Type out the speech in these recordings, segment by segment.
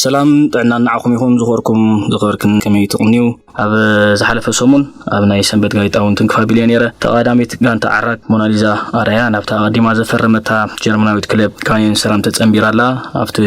ሰላም ጥዕና ንዓኹም ይኹን። ዝኸርኩም ዝኸርክን ከመይ ትቕንዩ? ኣብ ዝሓለፈ ሰሙን ኣብ ናይ ሰንበት ጋዜጣ እውን ትንክፋ ቢልዮ ነይረ። ተቓዳሚት ጋንታ ዓራግ ሞናሊዛ ኣርኣያ ናብታ ኣቐዲማ ዘፈረመታ ጀርመናዊት ክለብ ካኒዮን ሰራም ተጸንቢራ ኣላ። ኣብቲ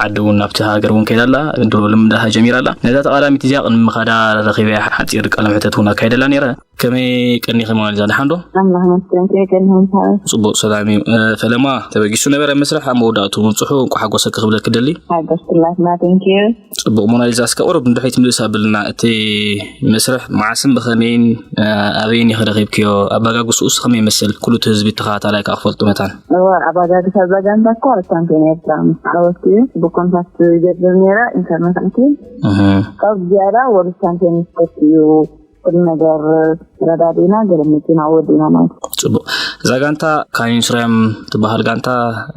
ዓዲ እውን ኣብቲ ሃገር እውን ከይዳ ኣላ። ድሮ ልምዳሃ ጀሚራ ኣላ። ነዛ ተቓዳሚት እዚኣ ቅድሚ ምኻዳ ረኺበያ ሓጺር ቃለ መሕተት እውን ኣካይደላ ነይረ። ከመይ ቀኒኺ ሞናሊዛ፣ ደሓን ዶ? ኣምላኽ ይመስገን፣ ከመይ ቀኒኹም? ጽቡቕ ሰላም እዩ። ፈለማ ተበጊሱ ነበረ መስርሕ፣ ኣብ መወዳእቱ ምብጽሑ እንቋ ሓጎሰኪ ክብለኪ ደሊ። ሓጎስክላትና፣ thank you። ጽቡቕ ሞናሊዛ፣ እስከ ቁሩብ ንድሕሪት ምልስ ኣብልና። እቲ መስርሕ መዓስን ብኸመይን ኣበይን ኢኺ ረኺብክዮ? ኣበጋግስኡስ ከመይ ይመስል? ኩሉ እቲ ህዝቢ ተኸታታላይ ከኣ ክፈልጡ መታን። እወ፣ ኣበጋግሳ እዛ ጋንታ እኮ ኣብ ቻምፒዮን ኤርትራ ምስ ዓወትኩ እዩ። ብኮንታክት ይገብር ነይረ፣ ኢንተርነት ኣትዩ። ካብ ዝያዳ ወርልድ ቻምፒዮን ስፖርት እዩ። ኩሉ ነገር ተረዳዲእና፣ ገለ መጺና ወዲእና ማለት እዩ። ጽቡቕ። እዛ ጋንታ ካኒንስራም ትበሃል ጋንታ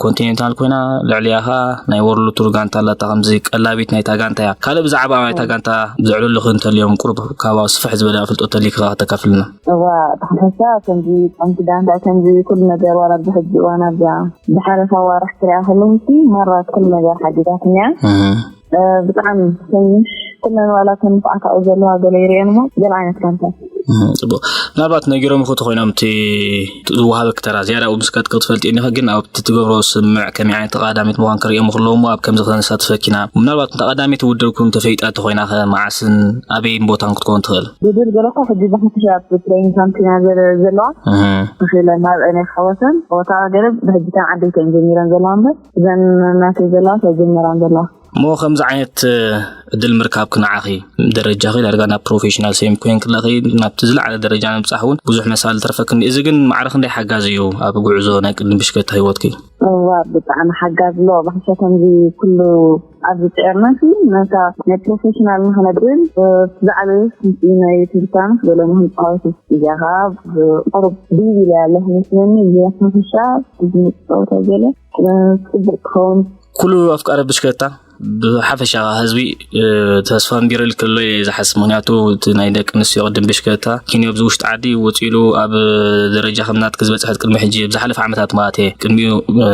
ኮንቲኔንታል ኮይና፣ ልዕሊኣ ኸኣ ናይ ወርልድ ቱር ጋንታ ኣላታ፣ ከምዚ ቀላቢት ናይታ ጋንታ እያ። ካልእ ብዛዕባ ናይታ ጋንታ ዘዕለሉኺ እንተልዮም፣ ቁሩብ ካባኡ ስፍሕ ዝበለ ኣፍልጦ እንተልይኪ ኸኣ ከተካፍልና። እዋ፣ ብሓፈሻ ከምዚ ከምቲ ጋንታ ከምዚ ኩሉ ነገር ዋላ ኣብዚ ሕጂ እዋን ኣብዛ ዝሓለፋ ዋርሕ ክሪኣ ከለኹ ማራ ኩሉ ነገር ሓጊዛትኒ እያ። ብጣዕሚ ትንሽ ኩለን ዋላ ከም ንፍዓት ኣብኡ ዘለዋ ገለ ይርእየን እሞ ገለ ዓይነት ጋንታ። ጽቡቕ። ምናልባት ነጊሮም ይኹ ተኾይኖም እቲ ዝወሃበኪ ተራ ዝያዳ ኣብኡ ምስካት ክትፈልጥ እኒኻ፣ ግን ኣብቲ ትገብሮ ስምዕ ከመይ ዓይነት ተቓዳሚት ምዃን ክርእዮም ክለዉ እሞ ኣብ ከምዚ ከተሳትፈኪና። ምናልባት ተቓዳሚት ውድብኩም ተፈይጣ ተኾይና ከ መዓስን ኣበይን ቦታን ክትከውን ትኽእል? ውድብ ገለ እኮ ሕጂ ብሓፈሻ ኣብ ትሬኒንግ ካምፕ ኢና ዘለ-፣ ዘለዋ። እህ። ተኺለ ናብ ዕኔ ሓወሰን ቦታ ገለ ብሕጂ ከም ዓበይቲ እየን ጀሚረን ዘለዋ እምበር እዘን ናተይ ዘለዋ ኣይጀመራን ዘለዋ። እሞ ከምዚ ዓይነት ዕድል ምርካብኪ ንዓኺ ደረጃኺ ዳርጋ ናብ ፕሮፌሽናል ሴሚ ኮይን ክለኺ ናብቲ ዝለዓለ ደረጃ ንምብጻሕ እውን ብዙሕ መሳሊ ተርፈክኒ። እዚ ግን ማዕረ ክንደይ ሓጋዚ እዩ ኣብ ጉዕዞ ናይ ቅድም ብሽክለታ ህይወትኪ? እዋ ብጣዕሚ ሓጋዚ ኣሎ። ብሓፈሻ ከምዚ ኩሉ ኣብዚ ጽዕርና ሲ ነታ ናይ ፕሮፌሽናል ንኽነብል፣ እ፣ ብዛዕባ ናይ ትንታን ገለ ምህንጻወት እዚኣ ኸኣ ብቁሩብ ድይብ ኢለ ኣለኹ መስለኒ። እዚኣ ሓፈሻ እዚ ጸወታ ገለ፣ እ፣ ጽቡቕ ክኸውን። ኩሉ ኣፍቃሪ ብሽክለታ ብሓፈሻ ህዝቢ፣ እ፣ ተስፋ እንቢረል ከሎ እየ ዝሓስብ። ምኽንያቱ እቲ ናይ ደቂ ኣንስትዮ ቅድም ብሽክለታ ኪንዮ ኣብዚ ውሽጢ ዓዲ ወፂሉ ኣብ ደረጃ ከም ናትኪ ዝበፅሐት ቅድሚ ሕጂ ብዝሓለፈ ዓመታት ማለት እየ። ቅድሚኡ፣ እ፣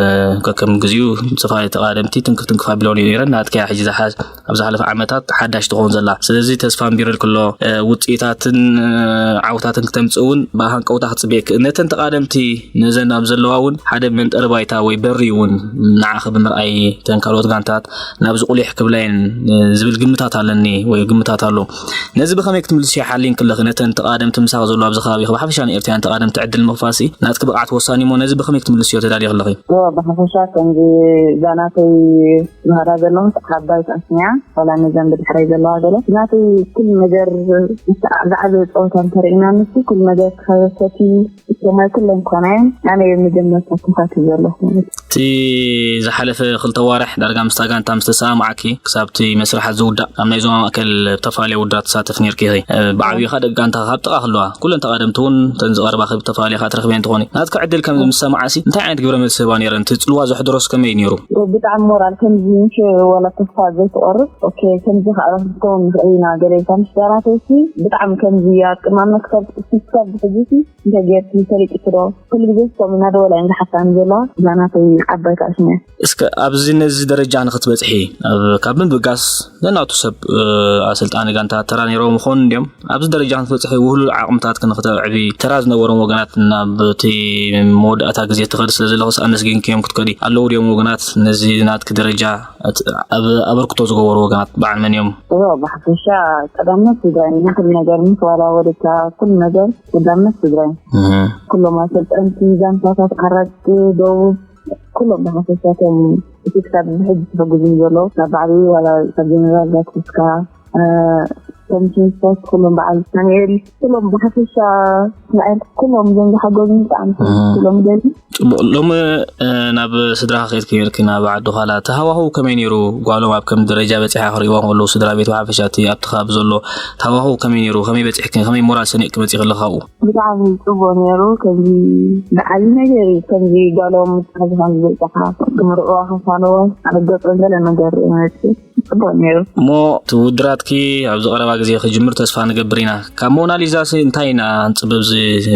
ከከም ግዚኡ ዝተፈላለዩ ተቓደምቲ ትንክፍ ትንክፍ ኣቢሎም እዮም ነይረን። ናትኪ እያ ሕጂ ዝሓ-፣ ኣብ ዝሓለፈ ዓመታት ሓዳሽ ትኸውን ዘላ። ስለዚ ተስፋ እንቢረል ከሎ፣ እ፣ ውፅኢታትን፣ እ፣ ዓወታትን ክተምፅእ እውን ብሃንቀውታ ክፅበየኪ። ነተን ተቓደምቲ ነዘን ኣብ ዘለዋ እውን ሓደ መንጠሪ ባይታ ወይ በሪ እውን ንዓኺ ብምርኣይ እተን ካልኦት ጋንታት ናብዚ ቁሊሕ ክብላ እየን፣ እ፣ ዝብል ግምታት ኣለኒ ወይ ግምታት ኣሎ። ነዚ ብኸመይ ክትምልስዮ ሓሊን ክለኺ ነተን ተቓደምቲ ምሳኺ ዘሎ ኣብዚ ከባቢ ብሓፈሻ ንኤርትራውያን ተቓደምቲ ዕድል ምኽፋሲ ናትኪ ብቕዓት ወሳኒ እሞ ነዚ ብኸመይ ክትምልስዮ ተዳልዮ ኣለኺ? እወ፣ ብሓፈሻ ከምዚ እዛ ናተይ ዝመሃራ ዘለኹ ዓባይ ጣስንያ ዋላ ነዘን ብድሕረይ ዘለዋ ገለ ናተይ ኩሉ ነገር ዝዓበየ ጸወታ እንተርኢና ንሱ ኩሉ ነገር ክኸበሰቲ እቶም ናይ ኩለን ኮና እየን። ኣነ መጀመርታ ተሳቲፍ ዘለኹ ማለት እዩ። እቲ ዝሓለፈ ክልተ ዋርሕ ዳርጋ ምስታ ጋንታ ምስ ተሰማማዕኪ ክሳብ እቲ መስርሓት ዝውዳእ ኣብ ናይ ዞባ ማእከል ተፋልዮ ውድድራት ትሳተፍ ነርኪ ኢኺ። እ፣ ብዓብዩ ኸኣ ደቂ ጋንታ ካብ ጥቓ ክህልዋ ኩለን ተቓደምቲ እውን እተን ዝቐርባኺ ብተፋልዮ ኸኣ ትረኽብየን ትኾኒ። ናትኪ ዕድል ከም ምስ ሰማዓሲ እንታይ ዓይነት ግብረ መልሲ ህባ ነይረን? እቲ ጽልዋ ዘሕደሮስ ከመይ ነይሩ? ብጣዕሚ ሞራል ከምዚ ምሽ ዋላ ተስፋ ዘይትቆርብ። ኦኬ፣ ከምዚ ኸኣ ክንከውን ንኽእል ኢና ገለ ኢልካ ምስ ዳራተይሲ ብጣዕሚ ከምዚ ኣብ ቅድሚ ኣምላኽ ክሳብ ክሳብ ሕጂ ሲ እንታይ ጌርኪ ፈሊጥኪ ዶ? ኩሉ ግዜ ስቶም እናደወላ እየን ዝሓታኒ ዘለዋ። እዛ ናተይ ዓባይ ጣስንያ። እስከ ኣብዚ ነዚ ደረጃ ንኽትበጽሒ ኣብ ካብ ምብጋስ ነናቱ ሰብ፣ እ፣ ኣሰልጣኒ ጋንታ ተራ ነይሮም ይኾኑ እንድዮም። ኣብዚ ደረጃ ንኽትበጽሒ ውህሉል ዓቕምታት ክንክተዕቢ ተራ ዝነበሮም ወገናት ናብ እቲ መወዳእታ ግዜ ትኸዲ ስለ ዘለኹስ ኣመስጊንክዮም ክትከዲ ኣለዉ ድዮም ወገናት ነዚ ናትኪ ደረጃ ኣት-፣ ኣብ ኣበርክቶ ዝገበሩ ወገናት በዓል መን እዮም? እዎ፣ ብሓፈሻ ቀዳምነት ትግራይ፣ ንኩሉ ነገር ምስ ዋላ ወደታ ኩሉ ነገር ቀዳምነት ትግራይ። እህ። ኩሎም ኣሰልጠንቲ፣ ጋንታታት፣ ዓራት፣ ደቡብ፣ ኩሎም ብሓፈሻ እቶም እቲ ክሳብ ሕጂ ዝሕግዙኒ ዘለዉ፣ ካብ ባዕሉ ዋላ ካብ ጀነራል ዳትስካ፣ እ፣ ኮሚሽን ስፖርት፣ ኩሎም በዓል ሳሙኤል፣ ኩሎም ብሓፈሻ ንዓይ ኩሎም እዞም ዝሓገዙኒ ብጣዕሚ እህ። ኩሎም ይደሊ። ጽቡቕ። ሎሚ፣ እ፣ ናብ ስድራኻ ከይድኪ ነርኪ ናብ ዓዲ ዃላ። እቲ ሃዋህው ከመይ ነይሩ? ጓሎም ኣብ ከም ደረጃ በጺሓ ክርእይዋ ከለዉ፣ ስድራ ቤት ብሓፈሻ እቲ ኣብቲ ከባቢ ዘሎ እቲ ሃዋህው ከመይ ነይሩ? ከመይ በጺሕኪ? ከመይ ሞራል ሰኒቕኪ መጺኺ ኣለኺ ካብኡ? ብጣዕሚ ጽቡቕ ነይሩ። ከምዚ ብዓቢ ነገር እዩ። ከምዚ ጓሎም ኣብዚ ከምዚ በጺሓ ክምርዕዋ ከፋለዎ ኣብ ገጾም ገለ ነገር እዩ መጺኡ። ጽቡቕ ነይሩ። እሞ እቲ ውድራትኪ ኣብዚ ቀረባ ግዜ ክጅምር ተስፋ ንገብር ኢና። ካብ ሞናሊዛ ሲ እንታይ ኢና ንጽበብ? እዚ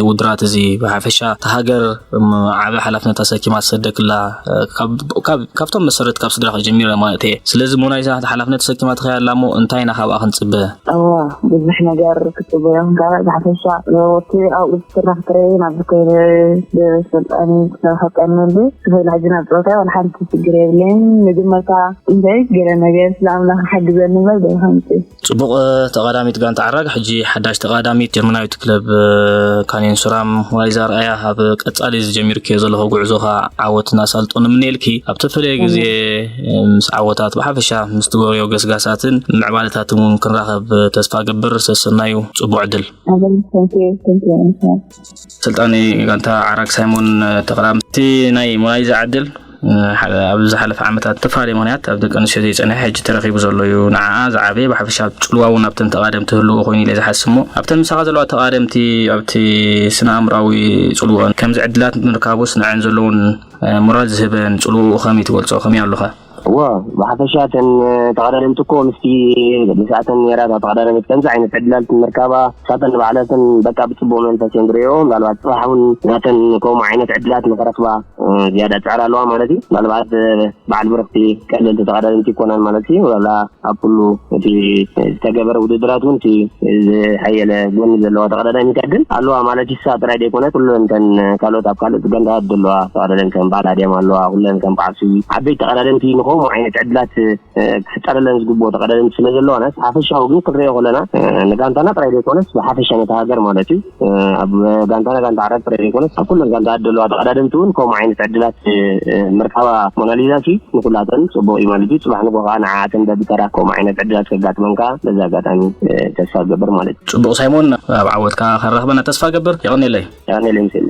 ውድራት እዚ ብሓፈሻ እቲ ሃገር ዓበ ሓላፍነት ኣሰኪማ ትሰደክላ ካብቶም መሰረት ካብ ስድራ ክጀሚረ ማለት እየ። ስለዚ ሞናሊዛ ሓላፍነት ተሰኪማ ትኸያ ኣላ እሞ እንታይ ኢና ካብኣ ክንጽበ? እዋ ብዙሕ ነገር ክትጽበዮም ካብ ብሓፈሻ እቲ ኣብኡ ዝስራሕ ትረይ ናብ ዝኮነ ብስልጣን ክሰብከቀንሉ ትኽእል ሕጂ ናብ ፆታ ወላ ሓንቲ ችግር የብለይን። መጀመርታ እንታይ ገለ ነገር ስለ ኣምላኽ ሓግዘኒ እምበር ዘይኮንኩ። ጽቡቕ። ተቐዳሚት ጋንታ ዓራግ ሕጂ ሓዳሽ ተቐዳሚት ጀርመናዊት ክለብ ካኔን ሱራም ሞናሊዛ ኣርኣያ ኣብ ቀጻሊ ዝጀሚርክዮ ዘለኹ ጉዕዞ ከዓ ዓወትን ኣሳልጦን ንምነየልኪ። ኣብ ተፈለየ ግዜ ምስ ዓወታት ብሓፈሻ ምስ ትገብርዮ ገስጋሳትን ምዕባለታትን እውን ክንራኸብ ተስፋ ገብር። ሰሰናዩ። ጽቡቕ ዕድል። ኣሰልጣኒ ጋንታ ዓራግ ሳይሞን ተቐዳምቲ ናይ ሞናሊዛ ዕድል ኣብ ዝሓለፈ ዓመታት ተፈላለየ ምክንያት ኣብ ደቂ ኣንስትዮ ዘይፀንሐ ሕጂ ተረኺቡ ዘሎ እዩ። ንዓኣ ዝዓበየ ብሓፈሻ ኣብ ፅልዋ እውን ኣብተን ተቓደምቲ ህልዎ ኮይኑ ኢለ ዝሓስብ እሞ ኣብተን ምሳኻ ዘለዋ ተቓደምቲ ኣብቲ ስነ ኣእምራዊ ፅልወን ከምዚ ዕድላት ምርካቡስ ንዐን ዘለውን ሞራል ዝህበን ፅልውኡ ከመይ ትገልፆ? ከመይ ኣለኸ? እዎ ብሓፈሻ እተን ተቐዳደምቲ እኮ ምስቲ ብሳዕተን ነራ ተቐዳደመት ከምዚ ዓይነት ዕድላት ምርካባ ሳተን ንባዕላተን በቃ ብፅቡቅ መንፈስ እዮም ዝሪኦ። ምናልባት ፅባሕ እውን ናተን ከምኡ ዓይነት ዕድላት ንክረክባ ዝያዳ ፅዕር ኣለዋ ማለት እዩ። ምናልባት በዓል ብርክቲ ቀለልቲ ተቐዳደምቲ ይኮናን ማለት እዩ። ዋላ ኣብ ኩሉ እቲ ዝተገበረ ውድድራት እውን እቲ ዝሓየለ ጎኒ ዘለዋ ተቐዳዳሚት ግን ኣለዋ ማለት ይሳ ጥራይ ዘይኮነ ኩሉ እንተን ካልኦት ኣብ ካልኦት ገንዳት ዘለዋ ተቐዳደምቲ ከም በዓል ኣድያም ኣለዋ። ኩለን ከም በዓል ስዊ ዓበይቲ ተቐዳደምቲ ንኸምኡ ዓይነት ዕድላት ክፍጠረለን ዝግብኦ ተቐዳደምቲ ስለ ዘለዋና ሓፈሻዊ ግን ክንሪኦ ከለና ንጋንታና ጥራይ ዘይኮነስ ብሓፈሻ ነታ ሃገር ማለት እዩ። ኣብ ጋንታና ጋንታ ዓራት ጥራይ ዘይኮነስ ኣብ ኩለን ጋንታ ዘለዋ ተቐዳደምቲ እውን ከምኡ ዓይነት ዕድላት ምርካባ ሞናሊዛ ሲ ንኩላተን ፅቡቅ እዩ ማለት እዩ። ፅባሕ ንጎ ከዓ ንዓዓተን በብተራ ከምኡ ዓይነት ዕድላት ከጋጥመን ከዓ በዚ ኣጋጣሚ ተስፋ ገብር ማለት እዩ። ፅቡቅ ሳይሞን፣ ኣብ ዓወትካ ከራኽበና ተስፋ ገብር። የቐኔለይ። ያኔ ለምስል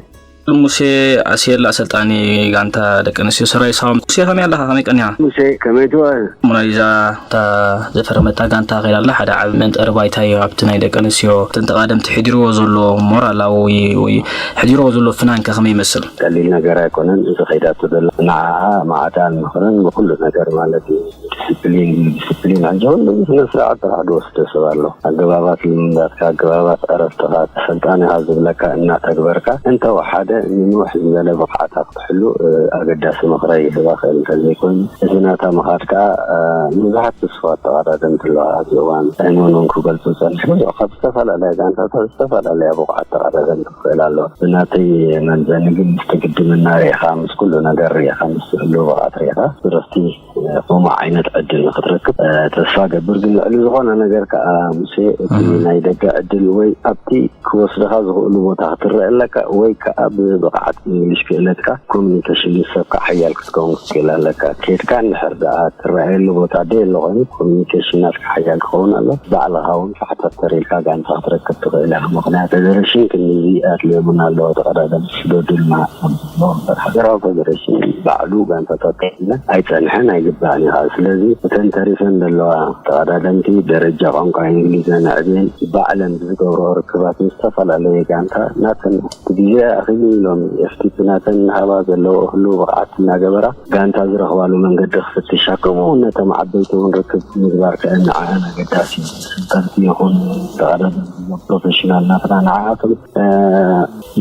ሙሴ ኣስየል ኣሰልጣኒ ጋንታ ደቂ ኣንስትዮ ሰራዊት ሳዋ። ሙሴ ከመይ ኣለኻ? ከመይ ቀኒኻ? ሙሴ ከመይ ትውዕል? ሞናሊዛ እታ ዘፈረመታ ጋንታ ከይዳ ኣላ። ሓደ ዓቢ መንጠሪ ባይታ እዩ ኣብቲ ናይ ደቂ ኣንስትዮ እተን ተቓደምቲ ሕዲርዎ ዘሎ ሞራላዊ ወይ ሕዲርዎ ዘሎ ፍናን ከ ከመይ ይመስል? ቀሊል ነገር ኣይኮነን እዚ ከይዳቶ ዘላ። ንዓኣ ማዕዳ ምኽርን ብኩሉ ነገር ማለት እዩ። ዲስፕሊን ዲስፕሊን ሕጂ ኩሉ ስነ ስርዓት ጥራሕ ዝወስደ ሰብ ኣሎ። ኣገባባት ልምምዳትካ፣ ኣገባባት ዕረፍትኻ፣ ኣሰልጣኒኻ ዝብለካ እናተግበርካ እንተወሓደ ንንውሕ ዝበለ ብቕዓታ ክትሕሉ ኣገዳሲ ምኽረ ይህባ ክእል እንተዘይኮይኑ እቲ ናታ ምኻድ ከዓ ብዙሓት ትስፋት ተቐዳደምቲ ኣለዋ ኣብዚ እዋን። ኣይመኑን ክገልፁ ፀኒሑ ብዙሕ ካብ ዝተፈላለያ ጋንታታት ዝተፈላለያ ብቑዓት ተቐዳደምቲ ክኽእል ኣለዋ። ብናተይ መምዘኒ ግን ምስቲ ግድምና ርኢኻ ምስ ኩሉ ነገር ርኢኻ ምስ ህሉ ብቕዓት ርኢኻ ብረፍቲ ከምኡ ዓይነት ዕድል ንክትረክብ ተስፋ ገብር። ግን ልዕሊ ዝኾነ ነገር ከዓ ሙሴ እቲ ናይ ደገ ዕድል ወይ ኣብቲ ክወስድኻ ዝኽእሉ ቦታ ክትረአ ኣለካ ወይ ከዓ ብብቕዓት እንግሊሽ ክእለትካ ኮሚኒኬሽን ምስ ሰብካ ሓያል ክትከውን ክትክእል ኣለካ። ኬድካ እንድሕር ደኣ ትረኣየሉ ቦታ ደየሎ ኮይኑ ኮሚኒኬሽን ናትካ ሓያል ክኸውን ኣሎ። ባዕልኻ እውን ፋሕተር ተሪልካ ጋንታ ክትረክብ ትኽእል ኢኻ። ምኽንያት ፌደሬሽን ክንድዚ ኣድልዮምን ኣለዎ ተቐዳደምቲ ስደዱልና ሃገራዊ ፌደሬሽን ባዕሉ ጋንታታት ከፊለ ኣይፀንሐን ኣይግባእን እዩ ከዓ። ስለዚ እተን ተሪፈን ዘለዋ ተቐዳደምቲ ደረጃ ቋንቋ እንግሊዘን ኣዕብየን ባዕለን ብዝገብርኦ ርክባት ምስ ዝተፈላለየ ጋንታ ናተን እቲ ግዜ ኣኺሉ ኢሎም ኤፍቲፒ ናተን እናሃባ ዘለዎ ህልው ብቕዓት እናገበራ ጋንታ ዝረኽባሉ መንገዲ ክፍትሻ ከምኡ እውን ነቶም ዓበይቲ እውን ርክብ ምግባር ከአ ንዓኣን ኣገዳሲ እዩ። ስልጠንቲ ይኹን ተቐዳደምቲ ፕሮፌሽናል ናትና ንዓኣቶም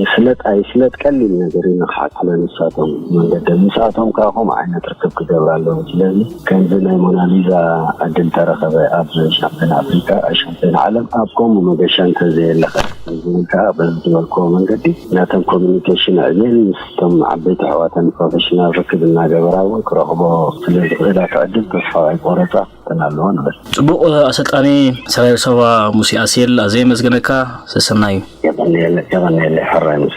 ይፍለጥ ኣይፍለጥ ቀሊል ነገር እዩ ንክሓትለ ንሳቶም መንገዲ ምስኣቶም ከዓ ከምኡ ዓይነት ርክብ ክገብር ኣለዎ። ስለዚ ከምዚ ናይ ሞናሊዛ ዕድል ተረኸበ ኣብ ሻምፒዮን ኣፍሪካ ሻምፒዮን ዓለም ኣብ ከምኡ መገሻ እንተዘየለኸ ዝብል ከዓ በዚ ዝበልክዎ መንገዲ ናቶም ኮሚኒኬሽን ዕብየን ምስቶም ዓበይቲ ኣሕዋተን ፕሮፌሽናል ርክብ እናገበራ እውን ክረኽቦ ስለዝኽእላ እቲ ዕድል ተስፋ ኣይቆረፃ ክፍትን ኣለዎ ንብል። ፅቡቕ ኣሰልጣኒ ሰራዊት ሳዋ ሙሴ ኣስየል ኣዘየ መስገነካ ሰሰናዩ። የቐንየለይ የቐንየለይ ሕራይ ሙሴ።